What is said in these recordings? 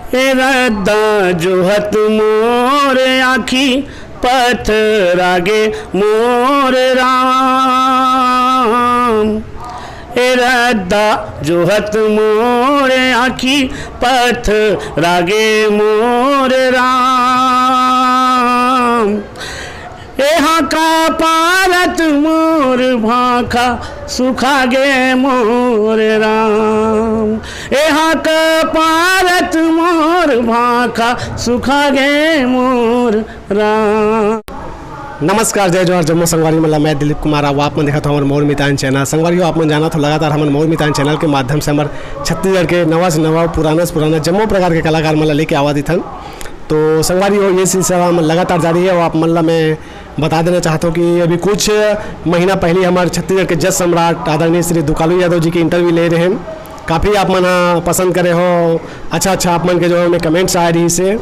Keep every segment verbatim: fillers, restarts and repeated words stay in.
ए रद्दा जोहत मोर आँखी पथरागे मोर राम। ए रद्दा जोहत मोर आँखी पथरागे मोर राम। एहा का पारत मोर भाखा सुखागे मोर राम। एहा का पारत मोर भाखा सुखागे मोर राम। नमस्कार, जय जोहार, जम्मो संगवारी मन ला। मैं दिलीप कुमार, अउ आप मन देखत हो हमर मोर मितान चैनल। संगवारी हो, आप मन जानत हो, लगातार हमन मोर मितान चैनल के माध्यम से हमर छत्तीसगढ़ के नवा से नवा, पुराना से पुराना जम्मो प्रकार के कलाकार मन ला लेके आवा दिथन। तो संगवारी हो, ये सिलसिला हमन लगातार जारी है, अउ आप मन ला मैं बता देना चाहत हो कि अभी कुछ महीना पहले हमर छत्तीसगढ़ के जज सम्राट आदरणीय श्री दुकालू यादव जी के इंटरव्यू ले रहे हैं। काफ़ी आप मन ह पसंद करे हो, अच्छा अच्छा आप मन के जो है कमेंट्स आए रही से।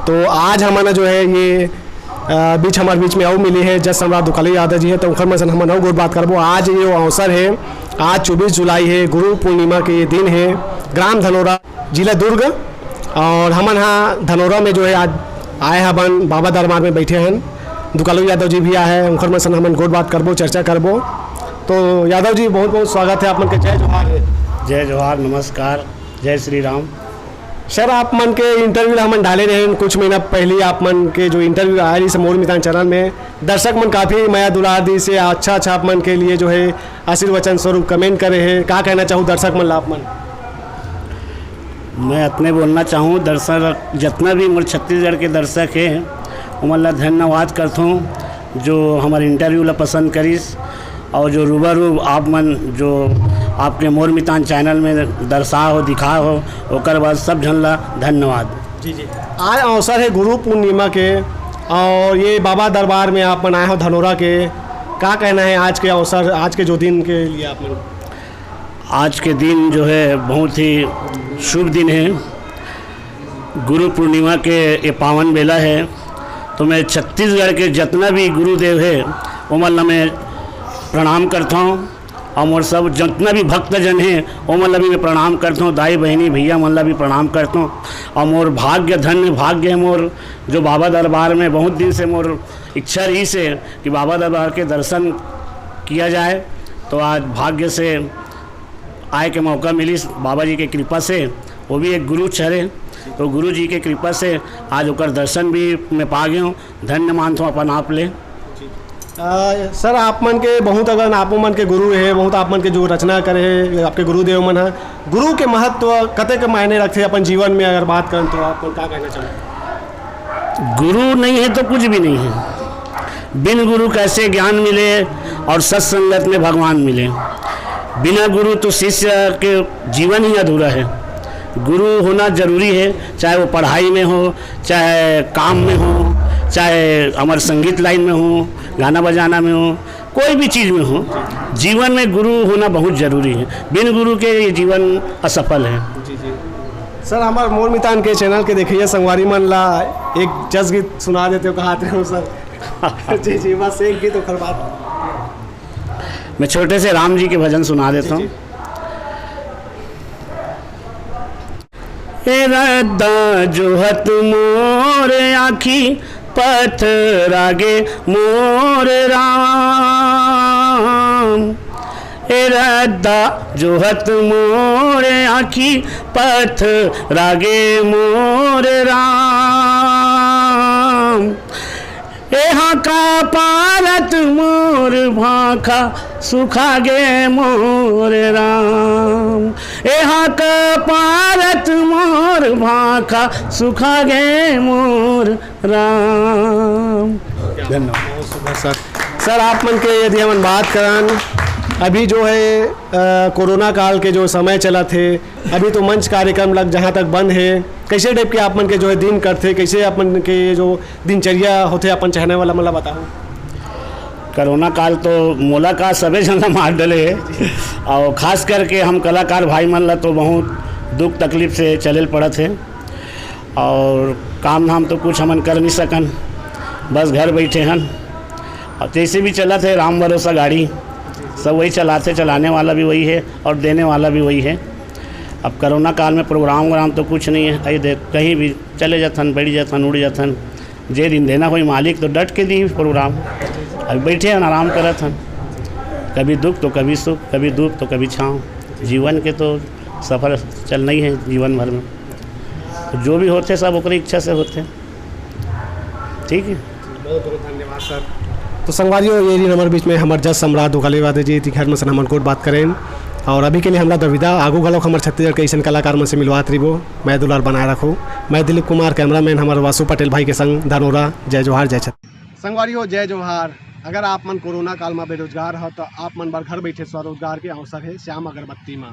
तो आज हमन जो है ये अ, बीच हमारे बीच में अउ मिली है जज सम्राट दुकालू यादव जी है, तो उनकर मन से हमन अउ गोठ बात करबो। आज ये अवसर है, आज चौबीस जुलाई है, गुरु पूर्णिमा के ये दिन है, ग्राम धनोरा, जिला दुर्ग। और हमन हा धनोरा में जो है आज आए हबन, बाबा दरबार में बैठे हन। दुकालू यादव जी भी आए हैं, उनकर मन से हमन गोठ बात करबो, चर्चा करबो। तो यादव जी, बहुत बहुत स्वागत है आप मन के। जय जोहार। जय जोहार, नमस्कार, जय श्री राम। सर, आप मन के इंटरव्यू ला हमन डाले रहे कुछ महीना पहले, आप मन के जो इंटरव्यू आए रही मोर मितान चैनल में, दर्शक मन काफ़ी मया दुलार दी से, अच्छा अच्छा आप मन के लिए जो है आशीर्वचन स्वरूप कमेंट करे हैं। का कहना चाहूँ दर्शक मन ला आप मन? मैं अतने बोलना चाहूँ, दर्शक जितना भी मोर छत्तीसगढ़ के दर्शक हैं, उमन ला धन्यवाद करथों जो हमारे इंटरव्यू ला पसंद करिस, और जो रूबरू आप मन जो आपके मोर मितान चैनल में दर्शा हो, दिखा हो, ओकर बाद सब झन ला धन्यवाद। जी जी। आज अवसर है गुरु पूर्णिमा के, और ये बाबा दरबार में आप मन आए हो धनोरा के, का कहना है आज के अवसर, आज के जो दिन के लिए आप मन? आज के दिन जो है बहुत ही शुभ दिन है, गुरु पूर्णिमा के ये पावन बेला है। तो मैं छत्तीसगढ़ के जितना भी गुरुदेव है, ओमन ला मैं प्रणाम करता हूँ, और मोर सब जितना भी भक्तजन है, ओमन ला भी मैं प्रणाम करता हूँ, दाई बहिनी भैया मन ला भी प्रणाम करता हूँ। और मोर भाग्य, धन्य भाग्य है मोर, जो बाबा दरबार में बहुत दिन से मोर इच्छा रही से कि बाबा दरबार के दर्शन किया जाए, तो आज भाग्य से आए के मौका मिलिस बाबा जी के कृपा से। वो भी एक गुरु चरे, तो गुरु जी के कृपा से आज ओकर दर्शन भी मैं पा गए हूँ। धन्य मानथों अपन आप ले। आ, सर, आप मन के बहुत, अगर आप मन के गुरु है, बहुत आप मन के जो रचना करे है आपके गुरुदेव मन है, गुरु के महत्व कतेक मायने रखते अपन जीवन में, अगर बात करें तो आप मन का कहना चाहेंगे? गुरु नहीं है तो कुछ भी नहीं है। बिन गुरु कैसे ज्ञान मिले और सत्संगत में भगवान मिले। बिना गुरु तो शिष्य के जीवन ही अधूरा है। गुरु होना जरूरी है, चाहे वो पढ़ाई में हो, चाहे काम में हो, चाहे हमारे संगीत लाइन में हो, गाना बजाना में हो, कोई भी चीज़ में हो, जीवन में गुरु होना बहुत जरूरी है। बिन गुरु के ये जीवन असफल है। जी जी। सर, हमारे मोर मितान के चैनल के देखिए संगवारी मन ला एक जस गीत सुना देते हो, कहा आते हो सर? जी जी, बस एक गीत ओकर बाद। मैं छोटे से राम जी के भजन सुना देता हूँ। ए रद्दा जोहत मोर आँखी पथरागे मोर राम। ए रद्दा जोहत मोर आँखी पथरागे मोर राम। एहा का पारत मोर भाखा सुखागे मोर राम। एहा का पारत मोर भाखा सुखागे मोर राम। धन्यवाद। बहुत सुंदर सर। सर, आप मन के यदि हमन बात करन, अभी जो है अ, कोरोना काल के जो समय चलत हे, अभी तो मंच कार्यक्रम लग जहाँ तक बंद हे, कैसे टाइप के आप मन के जो है दिन कटथे, कैसे आप मन के ये जो दिनचर्या होथे अपन चाहने वाला मन ला बताओ। कोरोना काल तो मोला का सबे झन ला मार डले हे, और खास करके हम कलाकार भाई मन ला तो बहुत दुख तकलीफ से चले ल पड़त हे, और काम धाम तो कुछ हमन कर नहीं सकन, बस घर बैठे हन। और जैसे भी चलत हे राम भरोसा गाड़ी, सब वही चलाते, चलाने वाला भी वही है और देने वाला भी वही है। अब कोरोना काल में प्रोग्राम व्रोग्राम तो कुछ नहीं है। अई देख, कहीं भी चले जाथन, बैठ जाथन, उठ जाथन। जे दिन देना होई मालिक तो डट के दी प्रोग्राम। अभी बैठे हन, आराम करत हन। कभी दुख तो कभी सुख, कभी धूप तो कभी छाँव। जीवन के तो सफर चलना ही है जीवन भर में। तो जो भी होथे सब ओकरे इच्छा से होथे। ठीक है। बहुत बहुत धन्यवाद सर। तो संगवारियों, ये दिन हमर बीच में हमर जज सम्राट उगालीवादे जी थी, घर में से हमन गोठ बात करेन। और अभी के लिए हमला दविदा, आगू घलोक हमर छत्तीसगढ़ के अइसन कलाकार मन से मिलवात रहिबो। मैं दुलार बनाए रखो। मैं दिलीप कुमार, कैमरामैन हमर वासु पटेल भाई के संग धनोरा। जय जोहार, जय छत्तीसगढ़। संगवारी हो, जय जोहार। अगर आप मन कोरोना काल में बेरोजगार हो तो आप मन बर घर बैठे स्वरोजगार के अवसर है श्याम अगरबत्ती में।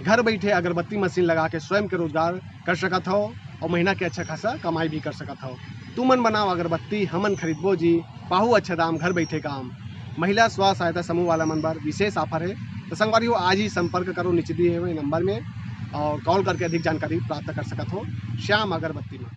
घर बैठे अगरबत्ती मशीन लगा के स्वयं के रोजगार कर सकत हो और महीना के अच्छा खासा कमाई भी कर सकत हो। तुमन बनाओ अगरबत्ती, हमन खरीदबो जी, पाहू अच्छा दाम, घर बैठे काम। महिला स्व सहायता समूह वाला मन बर विशेष ऑफर है। तो संगवारी हो, आज ही संपर्क करो नीचे दिए हुए नंबर में और कॉल करके अधिक जानकारी प्राप्त कर सकत हो श्याम अगरबत्ती में।